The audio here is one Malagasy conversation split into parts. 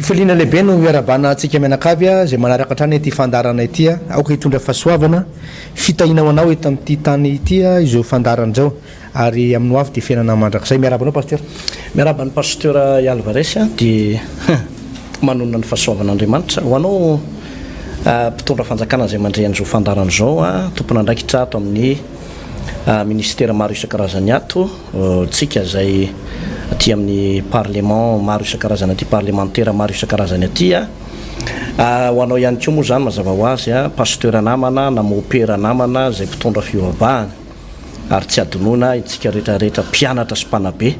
Fifaliana lehibe no iarahabana antsika mianakavy izay manaraka hatrany ity fandaharana ity. Aoka hitondra fahasoavana, fitahiana ho anao eto amin'ity tany ity izao fandaharana izao ary amin'ny ho avy dia fiainana mandrakizay. Miarahaba anao Pasteur. Miarahaba an'i Pasteur Alvarez dia manonona ny fahasoavan'Andriamanitra ho anao mpitondra fanjakana izay mandre an'izao fandaharana izao, tompon'andraikitra ato amin'ny Ministera maro isan-karazany ato, tsika izay aty amin'ny parlement maro isan-karazany aty, parlemantera maro isan-karazany aty a. Ho anao ihany koa moa izany mazava ho azy a, pasteur namana na mopera namana izay mpitondra fivavahana ary tsy adinoina itsika rehetra rehetra mpianatra sy mpanabe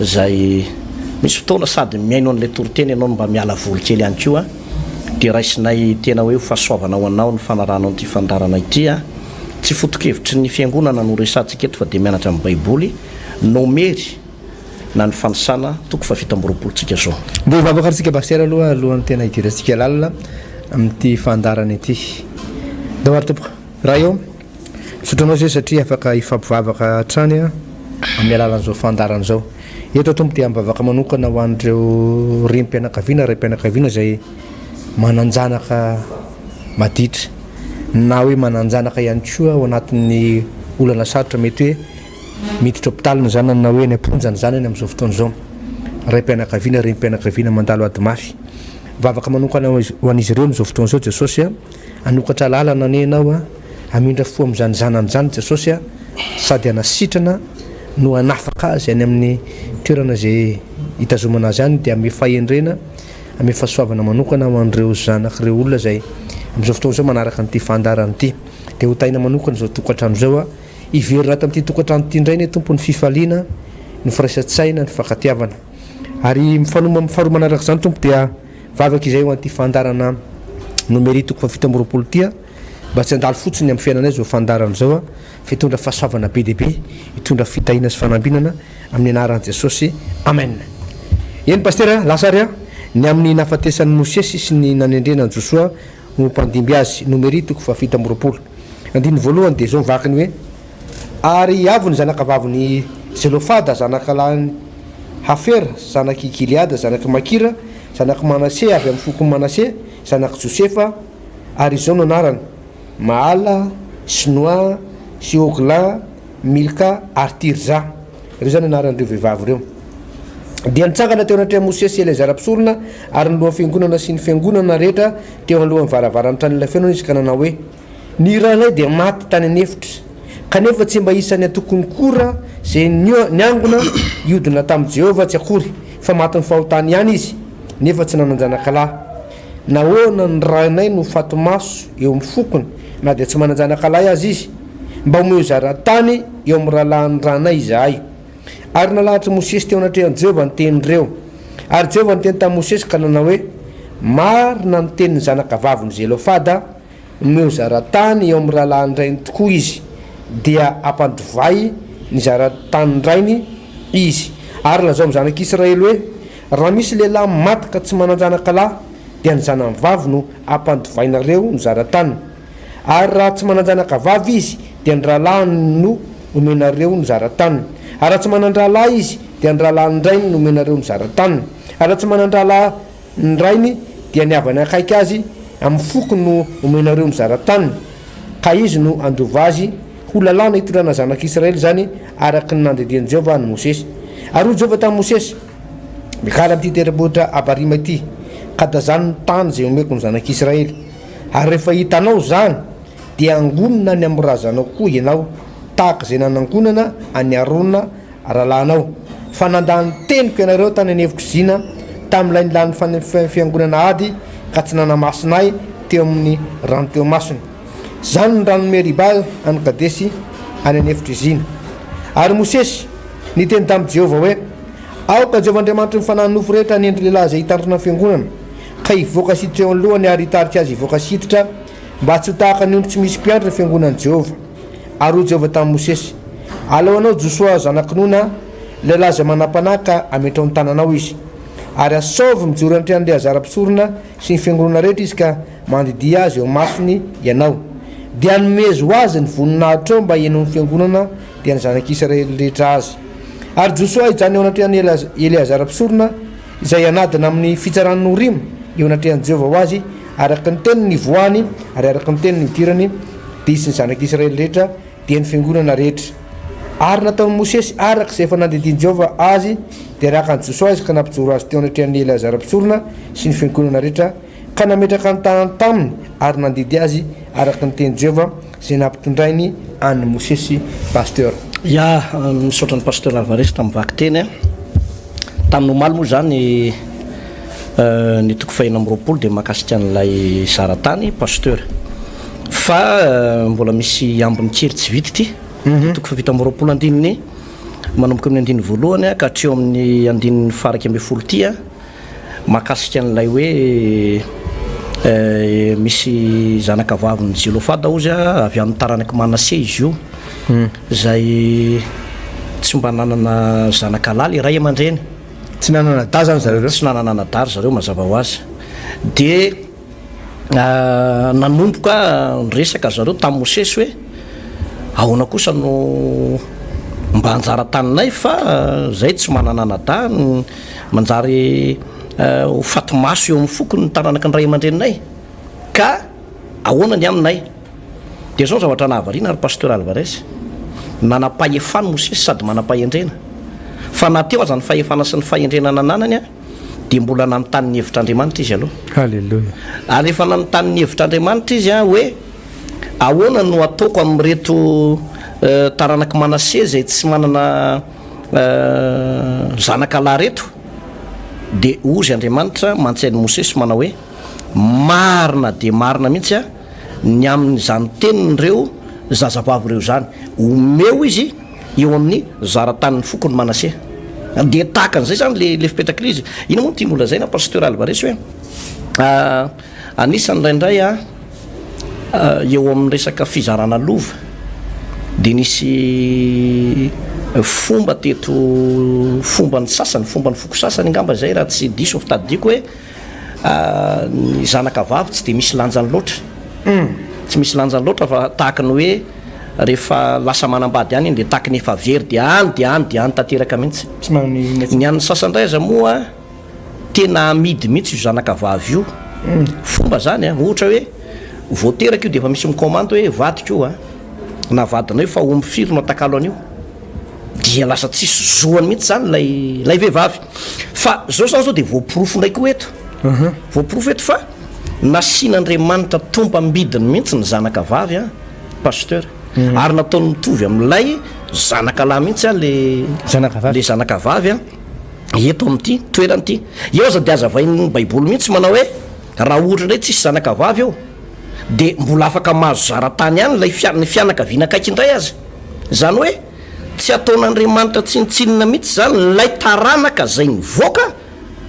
izay misy fotoana sady mihaino an'ilay toriteny ianao no mba miala voly kely ihany koa dia raisinay tena hoe ho fahasoavana ho anao ny fanarahanao an'ity fandaharana ity a. Tsy foto-kevitry ny fiangonana no resahantsika eto fa dia mianatra ny Baiboly, Nomery na ny fanisana toko fahafito amby roapolo tsika zao. Ndeha hivavaka ary tsika Pasitera aloha alohan'ny tena hidirantsika lalina amin'ity fandaharana ity. Ndao ary tompoko. Ray ô, misaotra anao izay satria afaka hifampivavaka hatrany amin'ny alalan'izao fandaharana izao. Eto aho Tompo dia mivavaka manokana ho an'ireo renim-pianakaviana, raim-pianakaviana izay manan-janaka maditra na hoe manan-janaka ihany koa ao anatin'ny olana sarotra mety hoe miditra hopitaly ny zanany na hoe any am-ponja ny zanany amin'izao fotoana izao. Raim-pianakaviana, renim-pianakaviana mandalo ady mafy. Vavaka manokana ho an'izy ireo amin'izao fotoana izao Jesosy a. Hanokatra lalana anie ianao a. Hamindra fo amin'izany zanany izany Jesosy a. Sady hanasitrana no hanafaka azy any amin'ny toerana izay hitazomana azy any dia hanome fahendrena Hanome fahasoavana manokana ho an'ireo zanak'ireo olona izay amin'izao fotoana izao manaraka an'ity fandaharana ity. Dia ho tahiana manokana izao tokantrano izao. Hiverina ato amin'ity tokantrano ity indray anie Tompo ny fifaliana, ny firaisan-tsaina, ny fifankatiavana. Ary mifanoma amin'ny faharoa manaraka izany Tompo dia vavaka izay ho an'ity fandaharana Nomery toko fahafito amby roapolo ity mba tsy handalo fotsiny amin'ny fiainanay izao fandaharana izao fa hitondra fahasoavana be dia be, hitondra fitahiana sy fanambinana Amin'ny anaran'i Jesosy. Amen. Eny Pasitera a, lasa ary a, ny amin'ny nahafatesan'i Mosesy sy ny nanendrena an'i Josoa ho mpandimby azy, Nomery toko fahafito amby roapolo. Andininy voalohany dia izao ny vakiny hoe, Ary avy ny zanakavavin'i Zelofada zanakalahin'i Hafera, zanak'i Gileada, zanak'i Makira, zanak'i Manase avy amin'ny fokon'i Manase, zanak'i Josefa, ary izao no anarany, Mahala, sy Noa, sy Hogla, Milka ary Tirza. Ireo izany anaran'ireo vehivavy ireo. Dia nitsangana teo anatrehan'i Mosesy sy Eleazara mpisorona ary ny lohan'ny fiangonana sy ny fiangonana rehetra teo anoloan'ny varavaran'ny tranolay fihaonana izy ka nanao hoe, Ny rainay dia maty tany an'efitra, kanefa tsy mba isan'ny antokon'i Kora izay niangona hiodina tamin'i Jehovah tsy akory, fa matin'ny fahotany ihany izy, nefa tsy nanan-janakalahy. Nahoana ny rainay no faty maso eo amin'ny fokony, na dia tsy manan-janakalahy aza izy? Mba omeo zara-tany eo amin'ny rahalahin'ny ranay izahay. Ary nalahatr'i Mosesy teo anatrehan'i Jehovah ny teny ireo. Ary Jehovah niteny tamin'i Mosesy ka nanao hoe, Marina ny tenin'ny zanakavavin'i Zelofada, omeo zara-tany eo amin'ny rahalahin-drainy tokoa izy, dia ampandovay ny zara-tanin-drainy izy. Ary lazao amin'ny zanak'Israely hoe, Raha misy lehilahy maty ka tsy manan-janakalahy, dia ny zanany vavy no ampandovainareo ny zara-taniny. Ary raha tsy manan-janaka vavy izy, dia ny rahalahiny no omenareo ny zara-taniny. Ary raha tsy manan-drahalahy izy, dia ny rahalahin-drainy no omenareo ny zara-taniny. Ary raha tsy manan-drahalahin-drainy, dia ny havany akaiky azy amin'ny foko no omenareo ny zara-taniny, ka izy no handova azy. Ho lalàna hitondrana zanak'Israely izany, araka ny nandidian'i Jehovah an'i Mosesy. Ary hoy Jehovah tamin'i Mosesy, Miakara amin'ity tendrombohitra Abarima ity, ka tazano ny tany izay omeko ny zanak'Israely. Ary rehefa hitanao izany, dia hangonina any amin'ny razanao koa ianao, tahaka izay nanangonana an'i Arona rahalahinao. Fa nandà ny teniko ianareo tany an'efitr'i Zina, tamin'ilay nilan'ny fiangonana ady, ka tsy nanamasina ahy teo amin'ny rano teo imasony. Izany ny ranon'i Meriba any Kadesy, any an'efitr'i Zina. Ary Mosesy niteny tamin'i Jehovah hoe, Aoka Jehovah Andriamanitry ny fanahy nofo rehetra hanendry lehilahy izay hitandrina ny fiangonana, ka hivoaka sy hiditra eo anoloany ary hitarika azy hivoaka sy hiditra, mba tsy ho tahaka ny ondry tsy misy mpiandry ny fiangonan'i Jehovah. Ary hoy Jehovah tamin'i Mosesy, Alao anao Josoa zanak'i Nona, lehilahy izay manam-panahy, ka ametraho ny tananao izy. Ary asaovy mijoro anatrehan'i Eleazara mpisorona sy ny fiangonana rehetra izy, ka mandidia azy eo imasony ianao. Dia anomezo ho azy ny voninahitrao mba henoin'ny fiangonana, dia ny zanak'Israely rehetra azy. Ary Josoa hijanona eo anatrehan'i Eleazara mpisorona. Izay hanadina amin'ny fitsaran'ny Orima eo anatrehan'i Jehovah ho azy, araka ny teny nivoahany ary araka ny teny nidirany, dia izy sy ny zanak'Israely rehetra, dia ny fiangonana rehetra. Ary nataon'i Mosesy araka izay efa nandidian'i Jehovah azy, dia naka an'i Josoa izy ka nampijoro azy teo anatrehan'i Eleazara mpisorona sy ny fiangonana rehetra, ka nametraka ny tanany taminy ary nandidy azy araka ny tenin'i Jehovah izay nampitondrainy an'i Mosesy. Pasteur. Ya, misaotra an'i Pasteur Alvarez tamin'ny vakiteny a. Tamin'ny omaly moa izany ny toko fahenina amby 20 dia mahakasika an'ilay zaratany Pasteur. Fa mbola misy ambiny kely tsy vita ity. Ny toko faha 27 andininy manomboka amin'ny andininy voalohany ka hatreo amin'ny andininy faha 11 ity a. Mahakasika an'ilay hoe misy zanaka vavin'i Zelofada hozy avy amin'ny taranak'i Manase izy io, izay tsy mba nanana zanaka lahy ilay ray aman-dreny. Tsy nanana anadahy izany zareo ireo? Tsy nanana anadahy ry zareo mazava ho azy. Dia nanomboka niresaka ry zareo tamin'i Mosesy hoe, ahoana kosa no mba anjara taninay fa izay tsy manana anadahy, Manjary ho faty maso eo amin'ny foko ny taranaky ny ray aman-dreninay. Ka ahoana ny aminay? Dia izao ny zavatra nahavariana ry Pasteur Alvarez. Nanam-pahefana Mosesy sady manam-pahendrena. Fa na teo aza ny fahefana sy ny fahendrena nananany, dia mbola nanontany ny hevitr'Andriamanitra izy aloha. Haleloia. Ary rehefa nanontany ny hevitr'Andriamanitra izy hoe, ahoana no ataoko amin'ireto taranak'i Manase izay tsy manana Zanaka lahy reto, dia hozy Andriamanitra mantsy an'i Mosesy manao hoe, Marina dia marina mihitsy ny amin'izany tenin'ireo zazavavy ireo izany, omeo izy eo amin'ny zara-tanin'ny fokon'i Manase. Dia tahaka an'izay izany ilay fipetrak'ilay izy. Inona moa no tiany holazaina Pasteur Alvarez hoe, Anisan'ny indraindray eo amin'ny resaka fizarana lova dia nisy fomba teto, fomban'ny sasany, fomban'ny foko sasany angamba izay raha tsy diso ny fitadidiako hoe ny zanaka vavy tsy dia misy lanjany loatra, tsy misy lanjany loatra fa tahaka ny hoe rehefa lasa manambady any iny dia tahaka ny efa very dia any dia any dia any tanteraka mihitsy. Ny an'ny sasany indray aza moa. Tena amidy mihitsy io zanaka vavy io. Fomba zany an, ohatra hoe vao teraka io dia efa misy mi-commande hoe vadiko io an, na vadinao io fa omby firy no atakalo an'io. Dia lasa tsisy zoany mihitsy zany ilay ilay vehivavy. Fa zao zany zao dia voaporofo indray koa eto. Voaporofo eto fa nasian'Andriamanitra tompam-bidiny mihitsy ny zanaka vavy an, Pasteur. Ary nataony mitovy amin'ilay zanaka lahy mihitsy an le le zanaka vavy an. eto amin'ity toerana ity. Eo aza dia hazavain'ny Baiboly mihitsy manao hoe raha ohatra indray tsisy zanaka vavy eo dia mbola afaka mahazo zara-tany ihany ilay fia- ny fianakaviana akaiky indray aza. Izany hoe tsy ataon'Andriamanitra tsinontsinona mihitsy izany ilay taranaka izay nivoaka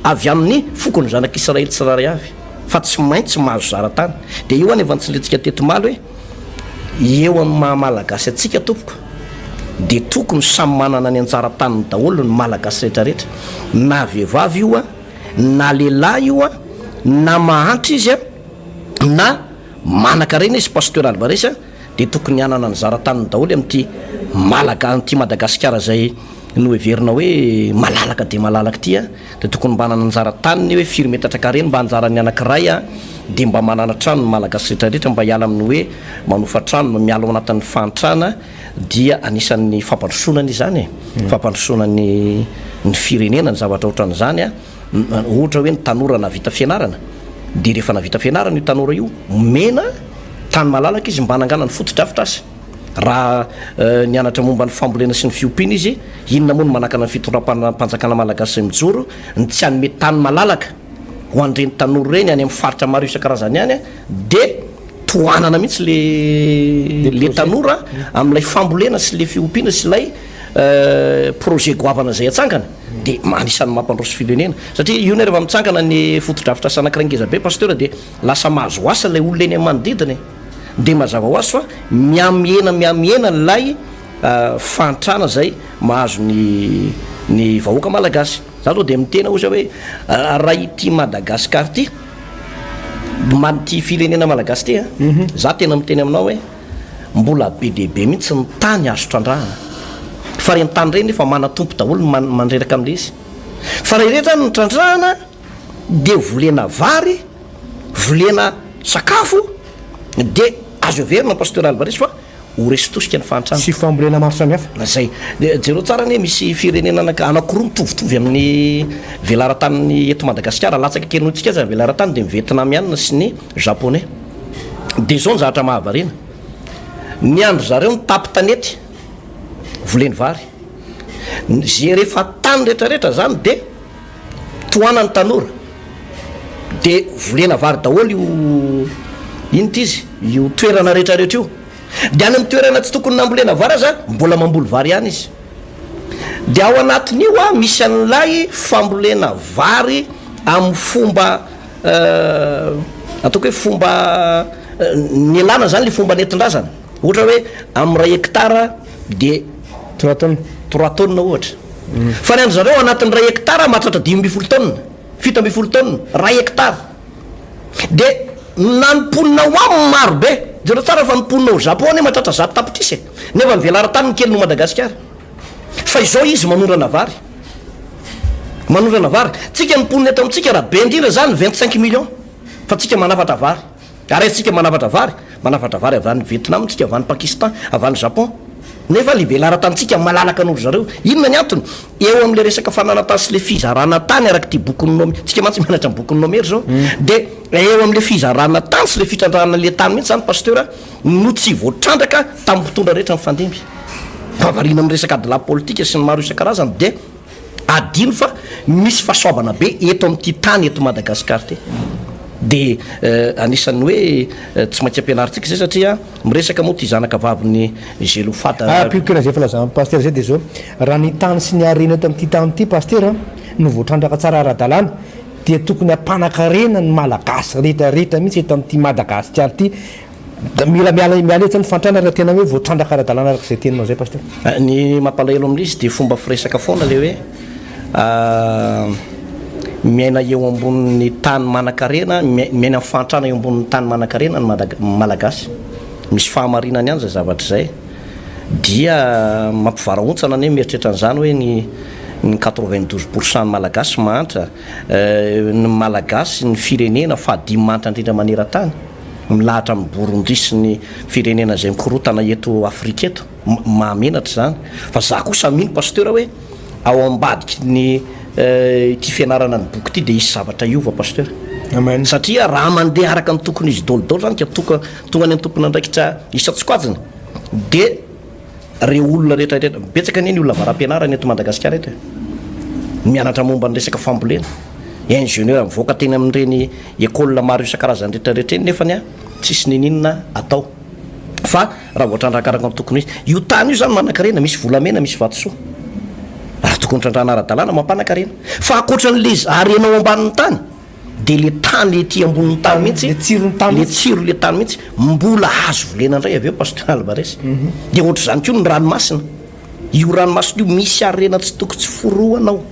avy amin'ny fokon'ny zanak'Israely tsirairay avy fa tsy maintsy mahazo zara-tany. Dia io anefa no tsindrintsika teto omaly hoe Eo amin'ny maha Malagasy antsika tompoko dia tokony samy manana ny anjara taniny daholo ny Malagasy rehetra rehetra na vehivavy io na lehilahy io na mahantra izy na manankarena izy Pasteur Alvarez dia tokony hanana ny zara taniny daholo amin'ity Malaga amin'ity Madagasikara izay noheverina hoe malalaka dia malalaka ity dia tokony mba hanana anjara taniny hoe firy metatra carré no mba anjaran'ny anankiray dia mba manana trano ny Malagasy rehetra rehetra mba hiala amin'ny hoe manofa trano miala ao anatin'ny fahantrana dia anisan'ny fampandrosoana anie izany e, fampandrosoana ny ny firenena ny zavatra ohatran'izany a, ohatra hoe ny tanora nahavita fianarana dia rehefa nahavita fianarana io tanora io omena tany malalaka izy mba hananganany fotodrafitrasa. Raha nianatra momba ny fambolena sy ny fiompiana izy, inona moa no manakana ny fitondram-panjakana malagasy izay mijoro ny tsy hanome tany malalaka ho an'ireny tanora ireny any amin'ny faritra maro isan-karazany any dia tohanana mihitsy le le tanora amin'ilay fambolena sy le fiompiana sy ilay projet goavana izay atsangana dia anisan'ny mampandroso firenena satria io ne rehefa mitsangana ny fotodrafitrasa anankiray ngeza be pasteur dia lasa mahazo asa ilay olona eny amin'ny manodidina e. Dia mazava ho azy fa mihamihena mihamihena ilay fahantrana izay mahazo ny ny vahoaka malagasy. Za zao dia miteny ozy hoe raha ity Madagascar ity, ity firenena malagasy ity a, za tena miteny aminao hoe mbola be dia be mihitsy ny tany azo trandrahana. Fa ireny tany ireny efa manan-tompo daholo ny mandreraka amin'ilay izy. Fa raha ireny zany no trandrahana dia volena vary, volena sakafo dia azo heverina Pasteur Alvarez fa ho resy tosika ny fahantrana. Sy fambolena maro samihafa. Zay. Dia jereo tsara anie misy firenena anaka anakiroa mitovitovy amin'ny velaran-tany eto Madagasikara, latsaka kely noho tsika aza ny velaran-tany dia ny Vietnamiana sy ny Japonais. Dia izao ny zavatra mahavariana, ny an-dry zareo ny tapin-tanety voleny vary, ze rehefa tany retraretra zany dia tohanan'ny tanora dia volena vary daholo io inona ity izy io toerana retraretra io dia any amin'ny toerana tsy tokony nambolena vary aza mbola mamboly vary ihany izy dia ao anatin'io a misy an'ilay fambolena vary amin'ny fomba ataoko hoe fomba nialana zany le fomba nentin-drazana ohatra hoe amin'ny ray hectare dia Trois tonnes. Trois tonnes ohatra. Fa ny an-dry zareo anatin'ny iray hectare mahatratra 15 tonnes, 17 tonnes, iray hectare. Dia na ny mponina ao aminy maro be. Jereo tsara fa ny mponina ao Japon anie mahatratra 100 tapitrisa e. Nefa ny velaran-taniny kely noho Madagasikara. Fa izao izy manondrana vary. Manondrana vary. Tsika ny mponina eto amintsika raha be indrindra izany 25 millions. Fa tsika manafatra vary. Ary aiza tsika manafatra vary? Manafatra vary avy any Vietnam tsika, avy any Pakistan, avy any Japon. Nefa le velaran-tanintsika malalaka noho ry zareo. Inona ny antony? Eo amin'le resaka fananan-tany sy le fizarana tany araka ity bokin'ny Nome, tsika mantsy mianatra ny bokin'ny Nomery zao, de eo amin'le fizarana tany sy le fitrandrahana le tany mihitsy zany Pasteur no tsy voatrandraka tamin'ny mpitondra rehetra nifandimby. Fa variana amin'ny resaka adilahy politika sy ny maro isan-karazany dia. Adino fa misy fahasoavana be eto amin'ity tany eto Madagascar ity. Dia anisan'ny hoe tsy maintsy ampianarintsika izay satria miresaka moa ity zanaka vavin'i Zelofada. Ah, ampiako kely an'izay filazan'i Pasitera izay dia izao, raha ny tany sy ny harena eto amin'ity tany ity Pasitera no voatrandraka tsara ara-dalàna dia tokony hampanakarena ny Malagasy rehetra rehetra mihitsy eto amin'ity Madagasikara ity. Mila miala miala eto ny fahantrana raha tena hoe voatrandraka ara-dalàna araka izay teninao izay Pasteur. Ny mampalahelo amin'ilay izy dia fomba firesaka foana ilay hoe miaina eo ambonin'ny tany manan-karena, miaina amin'ny fahantrana eo ambonin'ny tany manan-karena ny Madaga- Malagasy. Misy fahamarinany ihany izay zavatra izay. Dia mampivarahontsana anie mieritreritra an'izany hoe ny ny 92 pour cent ny Malagasy mahantra, ny Malagasy ny firenena fahadimy mahantra indrindra maneran-tany. Milahatra amin'i Burundi sy ny firenena izay mikorotana eto Afrika eto. Mahamenatra izany. Fa za kosa mino Pasteur hoe ao ambadiky ny ity fianarana ny boky ity dia hisy zavatra hiova Pasteur. Amen. Satria raha mandeha araka ny tokony izy daholo daholo izany ka tonga tonga any amin'ny tompon'andraikitra isan-tsokajiny dia Reo olona rehetra rehetra, betsaka anie ny olona avara-pianarana eto Madagasikara eto e! Mianatra momba ny resaka fambolena, ingénieur mivoaka teny amin'ireny école maro isan-karazany rehetra rehetra eny nefany a tsisy niniana atao. Fa raha vao trandraka araka ny tokony ho izy, io tany io zany manankarena, misy volamena, misy vatosoa. Ary tokony trandrahana ara-dalàna mampanakarena. Fa ankoatran'le harena ao ambanin'ny tany, Dia le tany ety ambonin'ny tany mihitsy, Le tsiron'ny tany le mihitsy. tsiro le tany mihitsy mbola azo volena indray avy eo Pasteur Alvarez. Dia ohatr'izany koa ny ranomasina. Io ranomasina io misy harena tsy toko tsy forohana ao.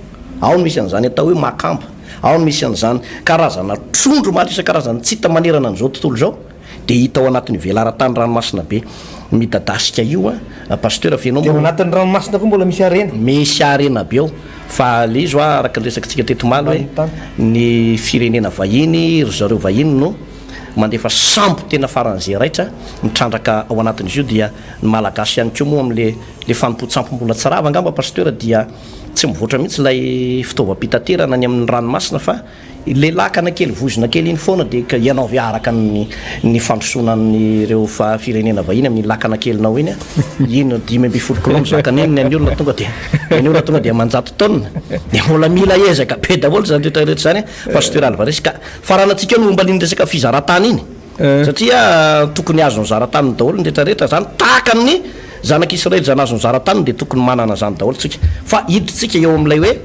Ao no misy an'izany atao hoe makamba, ao no misy an'izany karazana trondro maro isan-karazany tsy hita manerana an'izao tontolo izao. Dia hita ao anatin'io velaran-tany ranomasina be midadasika io an, Pasteur fa ianao Dia ao moa. anatin'ny ranomasina koa mbola misy harena. Misy harena be ao. Fa le izy hoa araka ny resakitsika teto omaly hoe Ambanin'ny tany. ny firenena vahiny, ry zareo vahiny no mandefa sambo tena faran'izay raitra mitrandraka ao anatin'izy io dia ny Malagasy ihany koa moa amin'le le fanompoan-tsampy mbola tsy rava angamba Pasteur dia tsy mivoatra mihitsy ilay fitaovam-pitaterana any amin'ny ranomasina fa Ilay lakana kely voizina kely iny foana dia ka ianao ve araka ny ny fandrosoana an'ireo firenena vahiny amin'iny lakana kelinao iny a? Iny 15 kilao mizaka an'iny ny an'ny olona tonga dia ny an'ny olona tonga dia aman-jato taonina. Dia mbola mila ezaka be daholo izany rehetra rehetra izany a, Pasteur Alvarez ka faranantsika eo ny momba an'iny resaka fizaran-tany iny satria tokony azo nizara taniny daholo ny rehetra rehetra izany tahaka ny zanak'Israely izay nahazo nizara taniny dia tokony manana izany daholo tsika fa hiditsika eo amin'ilay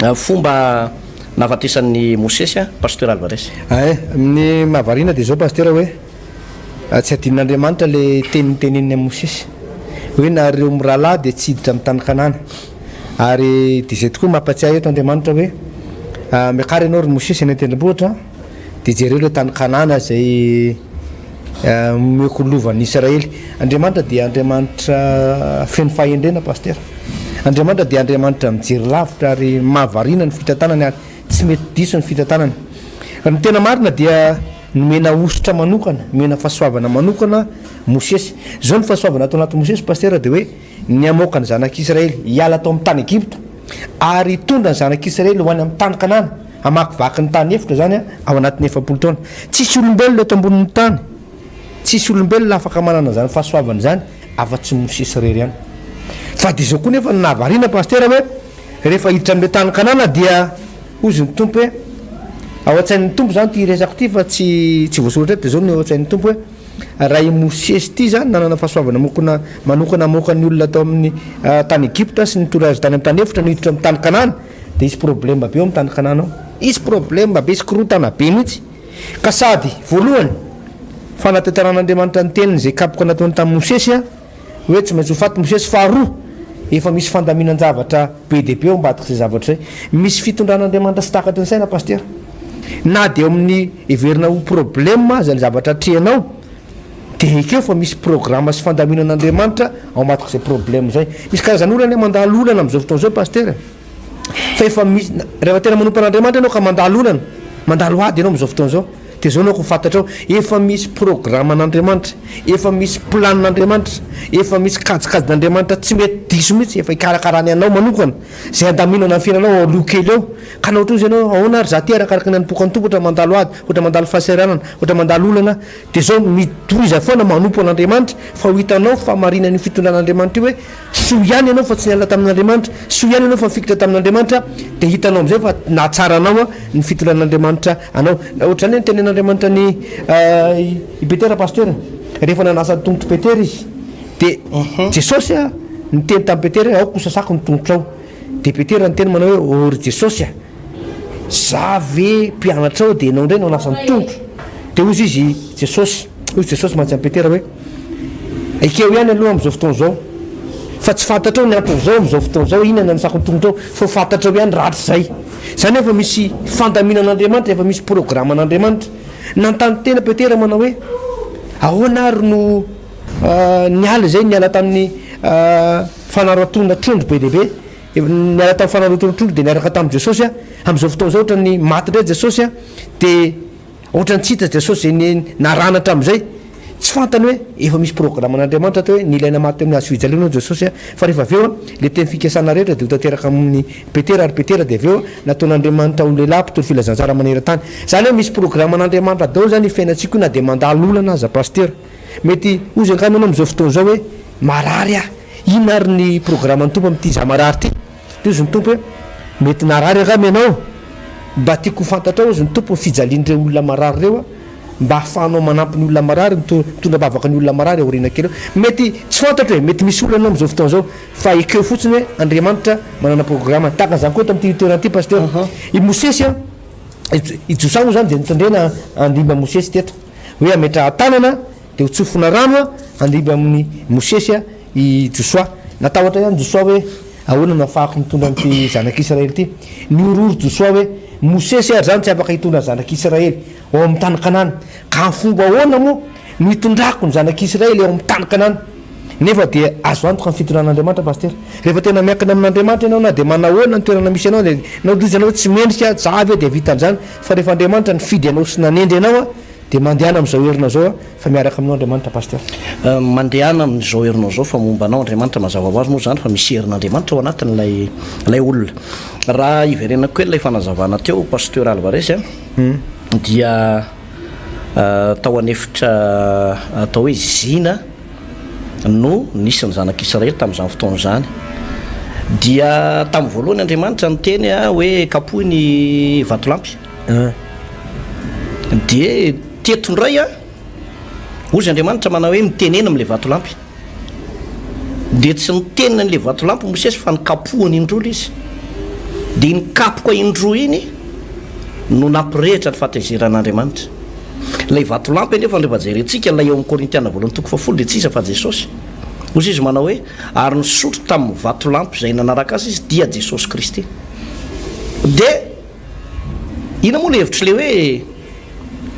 hoe Fomba nahafatesan'i Mosesy an, Pasteur Alvarez. Ay, ny mahavariana dia izao Pasteur hoe tsy adinon'Andriamanitra ilay teny noteneniny amin'i Mosesy hoe nareo mirahalahy dia tsy hiditra amin'ny tany Kanana. Ary dia izay tokoa mampatsiahy eto Andriamanitra hoe miakara ianao ry Mosesy any an-tendrombohitra dia jereo ilay tany Kanana izay omeko lovan'ny Israely. Andriamanitra dia Andriamanitra feno fahendrena Pasteur. Andriamanitra dia Andriamanitra mijery lavitra ary mahavariana ny fitantanany ary tsy mety diso ny fitantanany. Ny tena marina dia nomena hosotra manokana, nomena fahasoavana manokana Mosesy. Izao ny fahasoavana ato anatin'i Mosesy Pasitera dia hoe ny hamoaka ny zanak'Israely hiala tao amin'ny tany Egypta ary hitondra ny zanak'Israely ho any amin'ny tany Kanana, hamakivaky ny tany efitra izany ao anatin'ny 40 taona. Tsisy olombelona eto ambonin'ny tany, tsisy olombelona afaka manana izany fahasoavana izany afa-tsy Mosesy irery ihany. Fa dia izao koa nefa no nahavariana Pasitera hoe rehefa hiditra amin'ilay tany Kanana dia hozy ny Tompo hoe, ao an-tsain'ny Tompo izany ity resako ity fa tsy tsy voasoratra eto, dia izao no ao an-tsain'ny Tompo hoe, Raha i Mosesy ity izany nanana fahasoavana mokona manokana hamoaka ny olona tao amin'ny tany Egypta sy nitondra azy tany amin'ny tany efitra no hiditra amin'ny tany Kanana dia hisy problème be ao amin'ny tany Kanana ao. Hisy problème be, hisy korontana be mihitsy. Ka sady voalohany, fanatanteran'Andriamanitra ny teniny izay kapoka nataony tamin'i Mosesy hoe tsy maintsy ho faty Mosesy. Faharoa, efa misy fandaminan-javatra be dia be ao ambadik'izay zavatra izay. Misy fitondran'Andriamanitra tsy takatry ny saina Pasitera. Na dia eo amin'ny heverina ho problème aza ny zavatra atrehinao dia ekeo fa misy programme sy fandaminan'Andriamanitra ao ambadik'izay problème izay. Misy karazan'olona anie mandalo olana amin'izao fotoana izao Pasitera fa efa misy, rehefa tena manompo an'Andriamanitra ianao ka mandalo olana, mandalo ady ianao amin'izao fotoana izao dia izao no aoka ho fantatrao, efa misy programan'Andriamanitra, efa misy planin'Andriamanitra, efa misy kajikajin'Andriamanitra tsy mety diso mihitsy efa hikarakarany anao manokana, izay handaminana ny fiainanao ao aloha kely ao. Ka na ohatran'iza ianao, ahoana ary za ty arakaraky ny anompoako ny Tompo, ohatra mandalo ady, ohatra mandalo fahasahiranana, ohatra mandalo olana, dia zao mitohiza foana manompo an'Andriamanitra fa ho hitanao fahamarinan'io fitondran'Andriamanitra io hoe soa ihany ianao fa tsy niala tamin'Andriamanitra, soa ihany ianao fa nifikitra tamin'Andriamanitra, dia hitanao amin'izay fa nahatsara anao ny fitondran'Andriamanitra anao. Ohatr'izany ny nitenen'Andriamanitra an'i i Petera Pasteur, rehefa nanasa ny tongotr'i Petera izy, dia Jesosy niteny tamin'i Petera hoe aoka ho sasako ny tongotrao. Dia Petera niteny manao hoe, Ô ry Jesosy a! Za ve mpianatrao dia ianao indray no hanasa ny tongotro? Dia hozy izy, Jesosy, hozy Jesosy mantsy amin'i Petera hoe, Ekeo ihany aloha amin'izao fotoana izao, fa tsy fantatrao ny anton'izao amin'izao fotoana izao, inona no hanasako ny tongotrao, fa ho fantatrao ihany rahatrizay. Izany efa misy fandaminan'Andriamanitra, efa misy programan'Andriamanitra. Nanontany tena Petera manao hoe, Ahoana ary no niala izay, niala tamin'ny fanaratoana trondro be dia be, niala tamin'ny fanaratoana trondro dia niaraka tamin'i Jesosy aho, amin'izao fotoana izao ohatran'ny maty indray Jesosy an, dia ohatran'ny tsy hita Jesosy izay narahana hatramin'izay, tsy fantany hoe efa misy programan'Andriamanitra atao hoe nilaina maty teo amin'ny hazo fijaliana hono Jesosy an, fa rehefa avy eo an, ilay teny fikasana rehetra dia ho tanteraka amin'i Petera ary Petera dia avy eo nataon'Andriamanitra ho lehilahy mpitory filazantsara maneran-tany, izany hoe misy programan'Andriamanitra daholo izany io fiainantsika io na dia mandalo olana aza Pasitera, mety hozy angamba ianao amin'izao fotoana izao hoe marary aho. Inona ary ny programan'ny Tompo amin'ity za marary ity? Dia hozy ny Tompo hoe, Mety narary angamba ianao? Mba tiako ho fantatrao hozy ny Tompo ny fijalian'ireo olona marary ireo mba ahafahanao manampy ny olona marary, mitondra am-bavaka ny olona marary aoriana kely eo. Mety, tsy fantatro e, mety misy olana ianao amin'izao fotoana izao, fa ekeo fotsiny hoe Andriamanitra manana programa. Tahaka an'izany koa eto amin'ity toerana ity Pasteur. I Mosesy an, i Josoa moa izany dia notendrena handimby an'i Mosesy teto, hoe hametraha-tanana Dia ho tsofina rano handimby amin'i Mosesy i Josoa. Natahotra ihany Josoa hoe, Ahoana no ahafahako mitondra an'ity zanak'Israely ity? Nihorohoro Josoa hoe, Mosesy ary izany tsy afaka hitondra ny zanak'Israely ao amin'ny tany Kanana. Ka amin'ny fomba ahoana moa no hitondrako ny zanak'Israely ao amin'ny tany Kanana? Nefa dia azo antoka ny fitondran'Andriamanitra, Pasitera. Rehefa tena miankina amin'Andriamanitra ianao, na dia manahoana ny toerana misy anao, dia na hoy ianao hoe tsy mendrika, za ve dia vita an'izany? Fa rehefa Andriamanitra nifidy anao sy nanendry anao, Dia mandehana amin'izao herinao izao fa miaraka aminao Andriamanitra Pasteur. Mandehana amin'izao herinao izao fa momba anao Andriamanitra mazava ho azy moa izany fa misy herin'Andriamanitra ao anatin'ilay ilay olona. Raha hiverenako kely ilay fanazavana teo Pasteur Alvarez a, dia tao an'efitra atao hoe Zina no nisy ny zanak'Israely tamin'izany fotoana izany. Dia tamin'ny voalohany Andriamanitra niteny hoe kapohy ny vatolampy. Dia teto indray an, hozy Andriamanitra manao hoe mitenena amin'ilay vatolampy. Dia tsy nitenina an'ilay vatolampy Mosesy fa nikapohany indroa ilay izy. Dia iny kapoka indroa iny no nampirehitra ny fahatezeran'Andriamanitra. Ilay vatolampy anefa rehefa jerentsika ilay eo amin'ny Korintiana voalohany toko fahafolo dia tsy iza fa Jesosy. Hozy izy manao hoe ary nisotro tamin'ny vatolampy izay nanaraka azy izy dia Jesosy Kristy. Dia Inona moa ilay hevitr'ilay hoe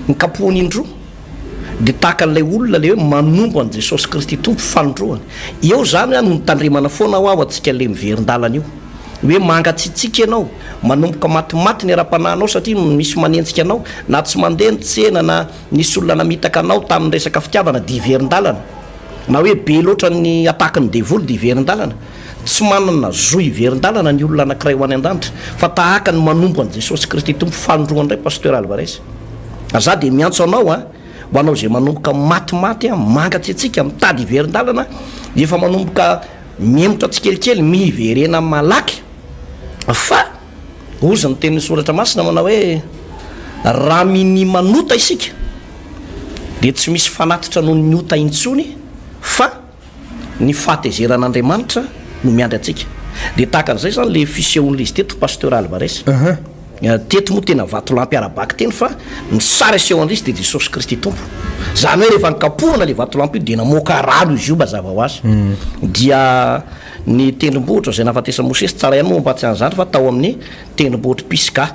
ny kapohiny indroa? Dia tahaka an'ilay olona ilay hoe manompo an'i Jesosy Kristy Tompo fanindroany. Eo izany no nitandremana foana ho'aho antsika ilay miverin-dalana io. Hoe mangatsiatsiaka ianao, manomboka matimaty ny ara-panahinao satria misy manenjika anao, na tsy mandeha ny tsena na nisy olona namitaka anao tamin'ny resaka fitiavana dia hiverin-dalana. Na hoe be loatra ny attaque-n'ny devoly dia hiverin-dalana. Tsy manana zo hiverin-dalana ny olona anankiray ho any an-danitra fa tahaka ny manompo an'i Jesosy Kristy Tompo fanindroany indray Pasteur Alvarez. Ary za dia miantso anao an, ho anao izay manomboka matimaty an, mangatsiatsiaka, mitady hiverin-dalana, efa manomboka mihemotra tsikelikely, miverena malaky fa hozy ny tenin'ny soratra masina manao hoe raha minia manota isika dia tsy misy fanatitra noho ny ota intsony fa ny fahatezeran'Andriamanitra no miandry antsika. Dia tahaka an'izay izany ilay fisehon'ilay izy teto Pasteur Alvarez. Teto moa tena vatolampy ara-bakiteny fa ny sary asehon'ilay izy dia Jesosy Kristy Tompo. Izany hoe rehefa nikapohana ilay vatolampy io dia namoaka rano izy io mazava ho azy. Dia ny tendrombohitra izay nahafatesan'i Mosesy, tsara ihany moa mampahatsiahy an'izany fa tao amin'ny tendrombohitr'i Pisga.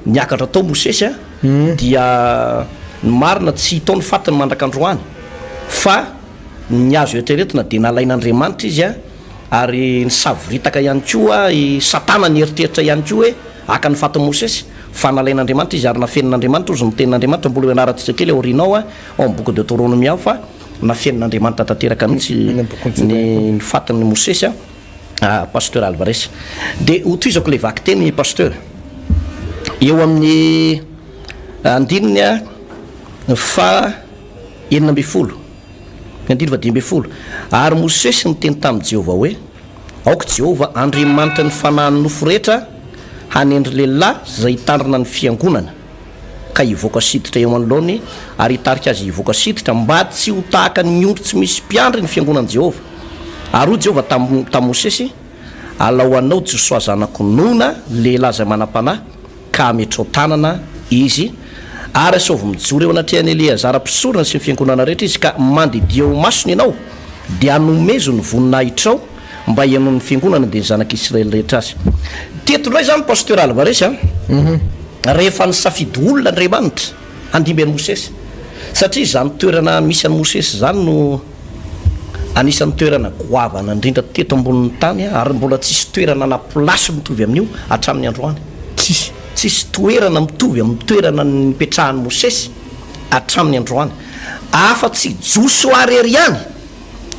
Niakatra tao Mosesy dia ny marina tsy hita ao ny fatiny mandrak'androany fa Ny azo eritreretina dia nalain'Andriamanitra izy ary nisavoritaka ihany koa i Satana nieritreritra ihany koa hoe haka ny fatin'i Mosesy fa nalain'Andriamanitra izy ary nafenin'Andriamanitra hozy ny tenin'Andriamanitra mbola ho ianarantsika kely aoriana ao ao amin'ny boky Deoteronomia ao fa nafenin'Andriamanitra tanteraka mihitsy ny fatin'i Mosesy Pasteur Alvarez dia hotohizako ilay vakiteny Pasteur eo amin'ny andininy faha 16, ny andininy faha-15, Ary Mosesy niteny tamin'i Jehovah hoe, Aoka Jehovah, Andriamanitry ny fanahin'ny nofo rehetra, hanendry lehilahy izay hitandrina ny fiangonana, ka hivoaka sy hiditra eo anoloany, ary hitarika azy hivoaka sy hiditra, mba tsy ho tahaka ny ondry tsy misy mpiandry ny fiangonan'i Jehovah. Ary hoy Jehovah tamin'i Mosesy, Alao anao Josoa zanak'i Nona, lehilahy izay manam-panahy, ka ametrao tanana izy, ary asaovy mijoro eo anatrehan'i Eleazara mpisorona sy ny fiangonana rehetra izy, ka mandidia eo imasony ianao, dia anomezo ny voninahitrao mba hihainoan'ny fiangonana, dia ny zanak'Israely rehetra azy. Teto indray izany Pasteur Alvarez a, rehefa nisafidy olona Andriamanitra handimby an'i Mosesy, satria izany toerana misy an'i Mosesy izany no Anisan'ny toerana goavana indrindra teto ambonin'ny tany ary mbola tsisy toerana na place mitovy amin'io hatramin'ny androany. Tsisy. Tsisy toerana mitovy amin'ny toerana nipetrahan'i Mosesy hatramin'ny androany. Afa-tsy Josoa irery ihany.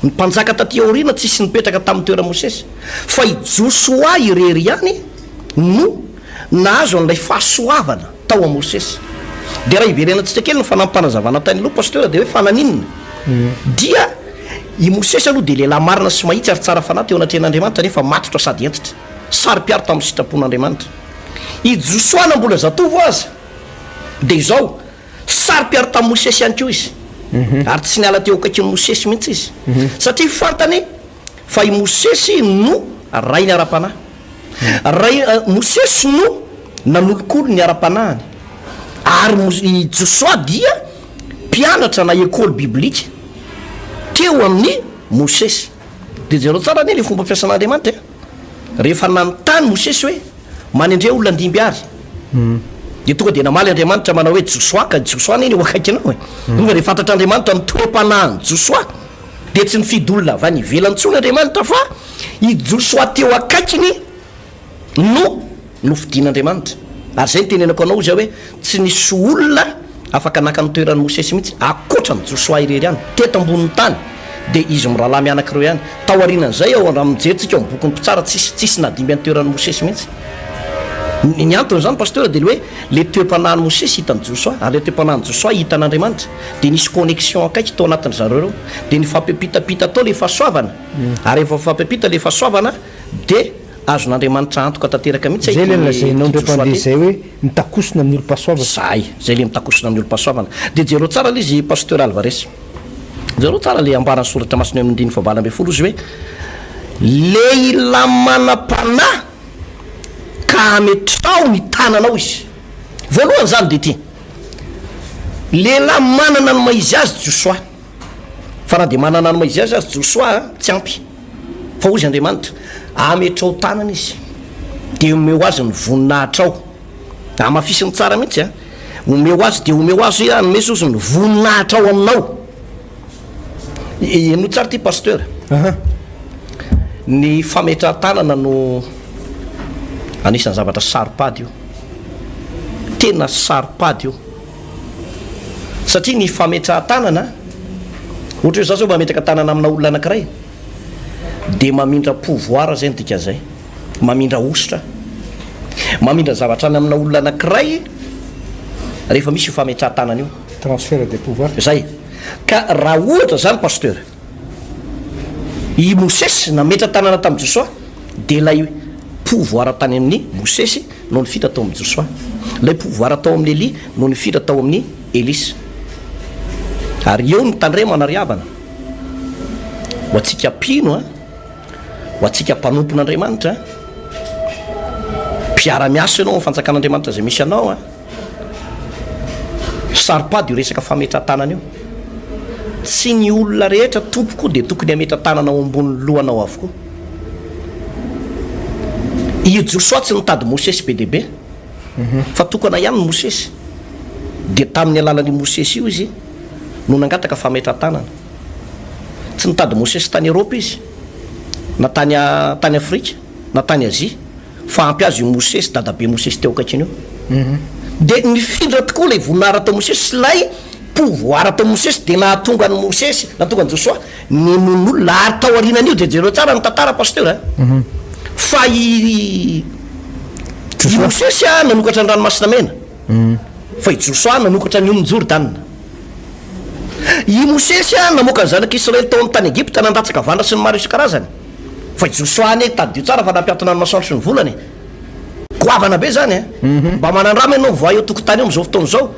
Ny mpanjaka taty aoriana tsisy nipetraka tamin'ny toeran'i Mosesy. Fa i Josoa irery ihany no nahazo an'ilay fahasoavana tao amin'i Mosesy. Dia raha hiverenantsika kely ny fanampim-panazavana tany aloha Pasteur dia hoe fa naninona? Dia i Mosesy aloha dia lehilahy marina sy mahitsy ary tsara fanahy teo anatrehan'Andriamanitra nefa matotra sady hentitra, saro-piaro tamin'ny sitrapon'Andriamanitra. I Josoa na mbola zatovo aza dia izao, saro-piaro tamin'i Mosesy ihany koa izy ary tsy niala teo akaikin'i Mosesy mihitsy izy satria fantany fa i Mosesy no rainy ara-panahy. Ray, Mosesy no nanolokolo ny ara-panahiny, ary i Josoa dia mpianatra na école biblique teo amin'i Mosesy. Dia jereo tsara anie ilay fomba fiasan'Andriamanitra e! Rehefa nanontany Mosesy hoe, Manendre olona handimby ary? Dia tonga dia namaly Andriamanitra manao hoe, Josoa, ka Josoa anie no eo akaikinao e! Tonga dia fantatr'Andriamanitra ny toe-panahin'i Josoa. Dia tsy nifidy olona avy any ivelany intsony Andriamanitra fa i Josoa teo akaikiny no nofidin'Andriamanitra. Ary izay no tenenako anao izay hoe tsy nisy olona afaka naka ny toeran'i Mosesy mihitsy ankoatra an'i Josoa irery ihany teto ambonin'ny tany dia izy mirahalahy mianaka ireo ihany. Tao aorianan'izay ao raha mijery tsika ao amin'ny bokin'ny mpitsara tsisy tsisy nadimby ny toeran'i Mosesy mihitsy. Ny ny anton'izany Pasteur dia le hoe le toe-panahin'i Mosesy hitan'i Josoa ary le toe-panahin'i Josoa hitan'Andriamanitra. Dia nisy connexion akaiky tao anatin-dry zareo ireo. Dia nifampiampitampita tao ilay fahasoavana. Ary rehefa mifampiampita ilay fahasoavana dia azon'Andriamanitra antoka tanteraka mihitsy Izay ilay nolazainao ity indray Josoa mpandeha ity. izay hoe mitakosona amin'ny olom-pahasoavana. Zay, zay ilay mitakosona amin'ny olom-pahasoavana. Dia jereo tsara ilay izy Pasteur Alvarez. Jereo tsara ilay ambaran'ny soratra masina eo amin'ny andininy fahavalo ambin'ny folo izy hoe, Lehilahy manam-panahy ka ametraho ny tananao izy. Voalohany izany dia ity, Lehilahy manana ny maha izy azy Josoa. Fa na dia manana ny maha izy azy aza Josoa, tsy ampy. Fa hozy Andriamanitra, ametrao tanana izy, dia omeo azy ny voninahitrao. Hamafisiny tsara mihitsy an! Omeo azy, dia omeo azy, anomezo izy ny voninahitrao aminao. Henoy tsara ity Pasteur. Aha. Ny fametrahan-tanana no anisan'ny zavatra saro-pady io. Tena saro-pady io. Satria ny fametrahan-tanana, ohatra hoe za zao mametraka tanana amina olona anankiray, dia mamindra pouvoir zay ny dikan'izay. Mamindra hosotra. Mamindra zavatra any amina olona anankiray rehefa misy io fametrahan-tanana io. Transfert de pouvoir. Zay. Ka raha ohatra zany Pasteur, i Mosesy nametra-tanana tamin'i Josoa, dia ilay pouvoir tany amin'i Mosesy no nifindra tao amin'i Josoa. Ilay pouvoir tao amin'i Elia no nifindra tao amin'i Elisa. Ary eo no tandremana ry havana, ho antsika mpino an, ho antsika mpanompon'Andriamanitra, mpiara-miasa ianao amin'ny fanjakan'Andriamanitra izay misy anao an. Saro-pady io resaka fametra-tanana io. Tsy ny olona rehetra tompoko dia tokony hametra-tanana ao ambonin'ny lohanao avokoa. I Josoa tsy nitady Mosesy be dia be, fa tokana ihany Mosesy. Dia tamin'ny alalan'io Mosesy io izy no nangataka fametra-tanana. Tsy nitady Mosesy tany Eropa izy, na tany tany Afrika, na tany Azia. Fa ampy azy io Mosesy, dadabe Mosesy teo akaikiny io. Dia nifindra tokoa ilay voninahitra tao Mosesy sy ilay pouvoir tao Mosesy dia nahatonga an'i Mosesy, nahatonga an'i Josoa ninoan'olona. Ary tao aorianan'io dia jereo tsara ny tantara Pasteur a. Fa i i Mosesy a nanokatra ny ranomasina mena. Fa i Josoa nanokatra ny onin'i Jordana. I Mosesy a namoaka ny zanak'Israely tao amin'ny tany Egypta nandatsaka vandra sy ny maro isan-karazany. Fa i Josoa anie tadidio tsara fa nampiantona ny masoandro sy ny volana e! Goavana be zany e! Mba manandrama ianao mivoaha eo tokotany eo amizao fotoana izao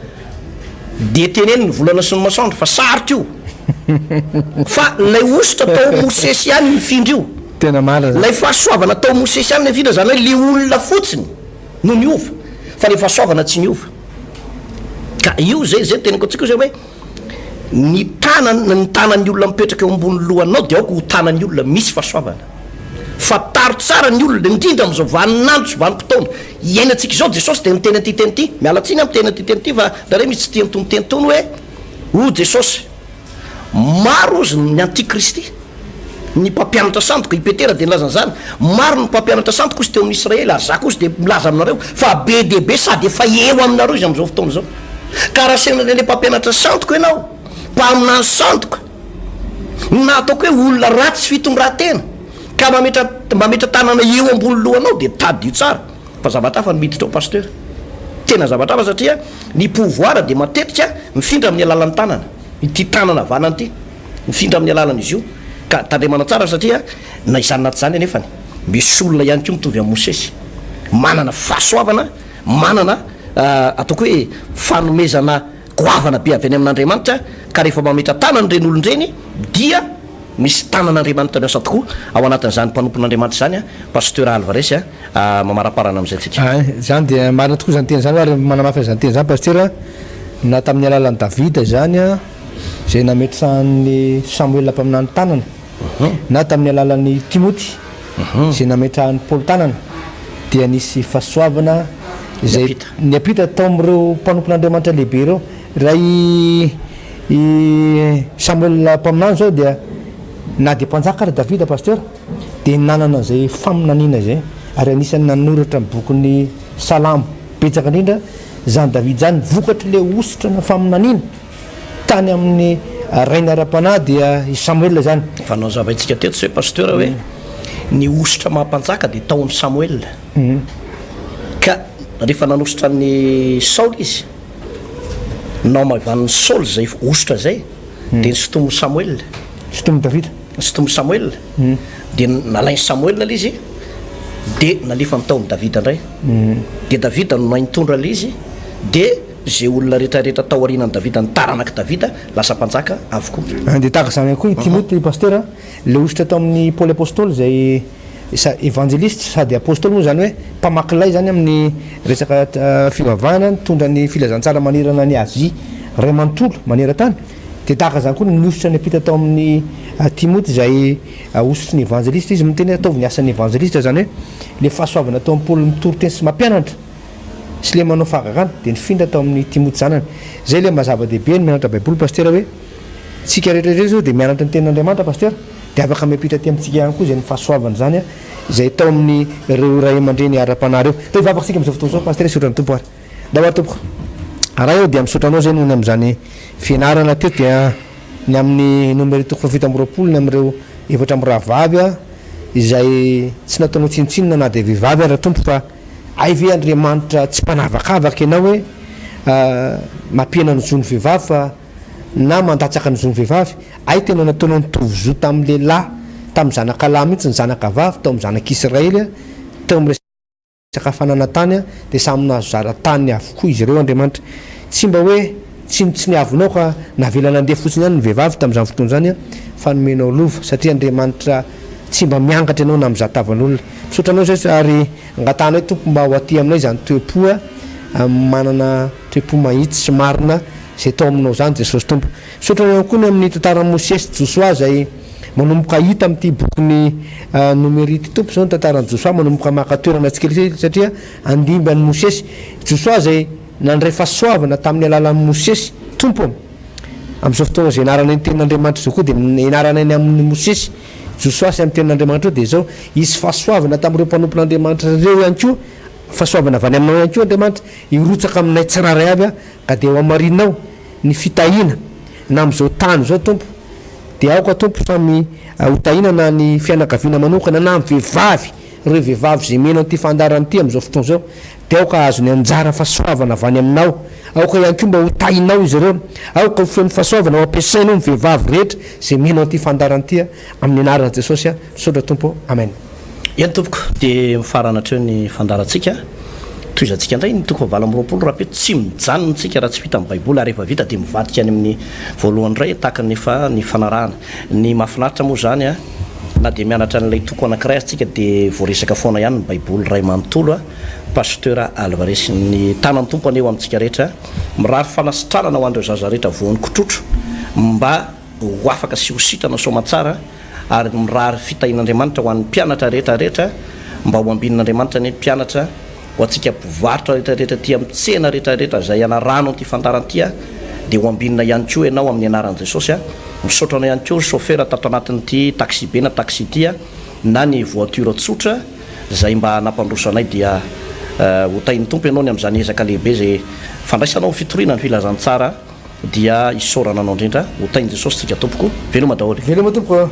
dia teneno ny volana sy ny masoandro fa sarotra io! Fa ilay hosotra tao Mosesy ihany nifindra io. Tena marina zany. Ilay fahasoavana tao Mosesy ihany nifindra zany hoe le olona fotsiny no niova fa le fahasoavana tsy niova. Ka io zay zay teneniko antsika io zay hoe. Ny tanana, ny tanan'ny olona mipetraka eo ambony lohanao dia aoka ho tanan'ny olona misy fahasoavana. Fantaro tsara ny olona, indrindra amin'izao vaninandro sy vanim-potoana iainantsika izao. Jesosy dia niteny an'ity teny ity, miala tsiny aho miteny an'ity teny ity fa indraindray misy tsy tian'ny Tompo teny itony hoe, hoy Jesosy, maro hozy ny antikristy. Ny mpampianatra sandoka, i Petera dia nilaza an'izany, maro ny mpampianatra sandoka hozy teo amin'ny Israely, ary izaho kosa dia milaza aminareo fa be dia be sady efa eo aminareo izy amin'izao fotoana izao. Ka raha sendra an'ilay mpampianatra sandoka ianao, mpaminany sandoka, na ataoko hoe olona ratsy fitondran-tena, ka mametra mametra-tanana eo ambony lohanao dia tadidio tsara fa zavatra hafa no miditra ao Pasteur. Tena zavatra hafa satria ny pouvoir dia matetika mifindra amin'ny alalan'ny tanana, ity tanana havanana ity. Mifindra amin'ny alalan'izy io. Ka tandremana tsara satria na izany na tsy izany anefany, misy olona ihany koa mitovy amin'i Mosesy, manana fahasoavana, manana ataoko hoe fanomezana goavana be avy any amin'Andriamanitra, ka rehefa mametra-tanana ireny olona ireny dia misy tanan'Andriamanitra miasa tokoa ao anatin'izany mpanompon'Andriamanitra izany, Pasteur Alvarez a, mamaraparana amin'izay tsika. Ay, izany dia marina tokoa izany teny izany ary manamafy an'izany teny izany Pasitera, na tamin'ny alalan'i Davida izany an, izay nametrahan'i Samoela mpaminany tanana, na tamin'ny alalan'i Timoty izay nametrahan'i Paoly tanana, dia nisy fahasoavana izay niampita tao amin'ireo mpanompon'Andriamanitra lehibe ireo. Raha i i Samoela mpaminany izao dia na dia mpanjaka ary Davida pasteur dia nanana izay faminaniana izay ary anisan'ny nanoratra ny bokin'ny Salamo betsaka indrindra izany Davida izany vokatr'ilay hosotra na faminaniana. Tany amin'ny rainy ara-panahy dia i Samoela izany. Efa nozavaintsika teto izay Pasteur hoe ny hosotra maha mpanjaka dia tao amin'i Samoela. Ka rehefa nanosotra an'i Saoly izy, naomaivanin'i Saoly izay hosotra izay, dia nosintomin'i Samoela. Nosintomin'i Davida. Nosintomin'i Samoela. Dia nalain'i Samoela ilay izy, dia nalefany tao amin'i Davida indray. Dia Davida no nahay nitondra ilay izy, dia Izay olona rehetra rehetra tao aorianan'i Davida, ny taranak'i Davida, lasa mpanjaka avokoa. Dia tahaka izany ihany koa i Timoty Pasitera, ilay hosotra tao amin'i Paoly Apostoly izay evanjelista sady apostoly moa izany hoe mpamaky lay izany amin'ny resaka fivavahana, nitondra ny filazantsara manerana an'i Azia iray manontolo maneran-tany. Dia tahaka izany koa ny hosotra niampita tao amin'i Timoty izay hosotry ny evanjelista. Izy miteny hoe ataovy ny asan'ny evanjelista, izany hoe ilay fahasoavana tao amin'i Paoly mitory teny sy mampianatra. sy le manao fahagagana dia nifindra tao amin'i Timoty zanany. Zay le maha zava-dehibe ny mianatra baiboly Pasitera hoe. Tsika rehetra rehetra izao dia mianatra ny tenin'Andriamanitra Pasteur dia afaka miampita aty amintsika ihany koa izany fahasoavana izany izay tao amin'ny ireo ray aman-dreny ara-panahy ireo. Dia hivavaka isika amin'izao fotoana izao Pasteur hisaotra ny Tompo ary. Ndao ary tompoko. Ray ô dia misaotra anao izay noho ny amin'izany fianarana teo dia ny amin'ny Nomery toko faha 27 ny amin'ireo efatra amby rahavavy izay tsy nataonao tsinontsinona na dia vehivavy ara Tompo fa hay ve Andriamanitra tsy mpanavakavaka ianao hoe mampihena ny zon'ny vehivavy fa na mandatsaka ny zon'ny vehivavy hay tena nataonao nitovy zo tamin'ny lehilahy tamin'ny zanaka lahy mihitsy ny zanaka vavy tao amin'ny zanak'Israely teo amin'ny Resaka fananantany dia samy nahazo zara tany avokoa izy ireo Andriamanitra. Tsy mba hoe tsinontsiniavinao ka navela nandeha fotsiny ihany ny vehivavy tamin'izany fotoana izany fa nomenao lova satria Andriamanitra tsy mba miangatra ianao na mizaha tavan'olona. Misaotra anao izay ary angatahanay Tompo mba ho aty aminay izany toe-po manana toe-po mahitsy sy marina izay tao aminao izany Jesosy Tompo. Misaotra ihany koa ny amin'ny tantaran'i Mosesy sy Josoa izay manomboka hita amin'ity bokin'ny Nomery ity Tompo izao ny tantaran'i Josoa manomboka maka toerana tsikelikely satria handimby an'i Mosesy. Josoa izay nandray fahasoavana tamin'ny alalan'i Mosesy Tompo. Amin'izao fotoana izay ianaranay ny tenin'Andriamanitra izao koa dia ianaranay ny amin'i Mosesy, Josoa sy amin'ny tenin'Andriamanitra eo dia izao hisy fahasoavana tamin'ireo mpanompon'Andriamanitra ireo ihany koa, fahasoavana avy any aminao ihany koa Andriamanitra hirotsaka aminay tsirairay avy ka dia ho hamarinao ny fitahiana na amin'izao tany izao Tompo dia aoka Tompo samy ho tahiana na ny fianakaviana manokana na ny vehivavy ireo vehivavy izay mino an'ity fandaharana ity amin'izao fotoana izao dia aoka hahazo ny anjara fahasoavana avy any aminao aoka ihany koa mba ho tahinao izy ireo aoka ho feno fahasoavana ho ampiasainao ny vehivavy rehetra izay mino an'ity fandaharana ity amin'ny anaran'i Jesosy misaotra Tompo Amen. Eny tompoko, dia mifarana hatreo ny fandaharantsika. Tohizantsika indray ny toko fahavalo 28 rahampitso. Tsy mijanona isika raha tsy vita ny Baiboly ary rehefa vita dia mivadika any amin'ny voalohany indray tahaka ny efa nifanarahana. Ny mahafinaritra moa izany an, na dia mianatra an'ilay toko anankiray aza isika dia voaresaka foana ihany ny Baiboly iray manontolo an. Pasteur Alvarez, ny tanan'ny Tompo anie ho amintsika rehetra. Mirary fanasitranana ho an'ireo zaza rehetra voan'ny kitrotro mba. ho afaka sy ho sitrana soamantsara ary mirary fitahian'Andriamanitra ho an'ny mpianatra rehetra rehetra mba ho ambinin'Andriamanitra anie ny mpianatra ho antsika mpivarotra rehetra rehetra aty amin'ny tsena rehetra rehetra izay anarahano an'ity fandaharana ity dia ho ambinina ihany koa ianao amin'ny anaran'i Jesosy a misaotra anao ihany koa ry chauffeur tato anatin'ity taxi be na taxi ity na ny voiture tsotra izay mba nampandroso anay dia ho tahin'ny Tompo ianao ny amin'izany ezaka lehibe izay fandraisanao fitoriana ny filazantsara Dia isaorana anao indrindra. Ho tahin'i Jesosy tsika tompoko. Veloma daholo. Veloma tompoko.